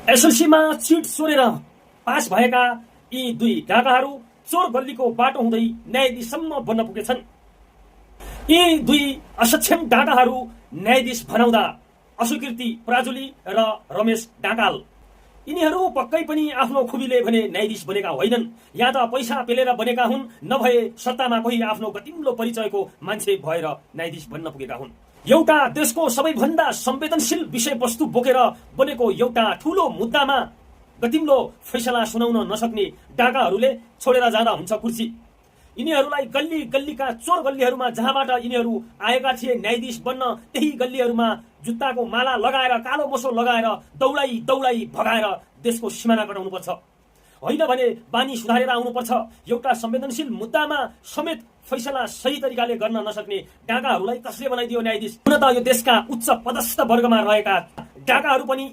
एसएलसीमा chit चोरेर pass भएका यी दुई डाकाहरू चोर गल्लीको बाटो हुँदै न्यायाधीशसम्म बन्न पुगेछन्। यी दुई असक्षम डाकाहरू न्यायाधीश बनाउँदा असुकृति पराजुली र रमेश डाकाल यिनीहरू पक्कै पनि आफ्नो खुबीले भने न्यायाधीश बनेका होइनन्। या त पैसा पेलेर बनेका हुन्, नभए सत्तामा कोही आफ्नो गतिम्लो परिचयको मान्छे भएर न्यायाधीश बन्न पुगेका हुन्। एउटा देशको सबैभन्दा संवेदनशील विषयवस्तु बोकेर बनेको एउटा ठूलो मुद्दामा गतिम्लो फैसला सुनाउन नसक्ने डाकाहरूले छोडेर जाँदा हुन्छ कुर्सी। यिनीहरूलाई गल्ली गल्लीका चोर गल्लीहरूमा जहाँबाट यिनीहरू आएका थिए न्यायाधीश बन्न, त्यही गल्लीहरूमा जुत्ताको माला लगाएर कालो मोसो लगाएर दौडाई दौडाई भगाएर देशको सिमाना कटाउनुपर्छ। होइन भने बानी सुधारेर आउनुपर्छ। एउटा संवेदनशील मुद्दामा समेत फैसला सही तरिकाले गर्न नसक्ने डाकाहरूलाई कसले बनाइदियो न्यायाधीश? हुन त यो देशका उच्च पदस्थ वर्गमा रहेका डाकाहरू पनि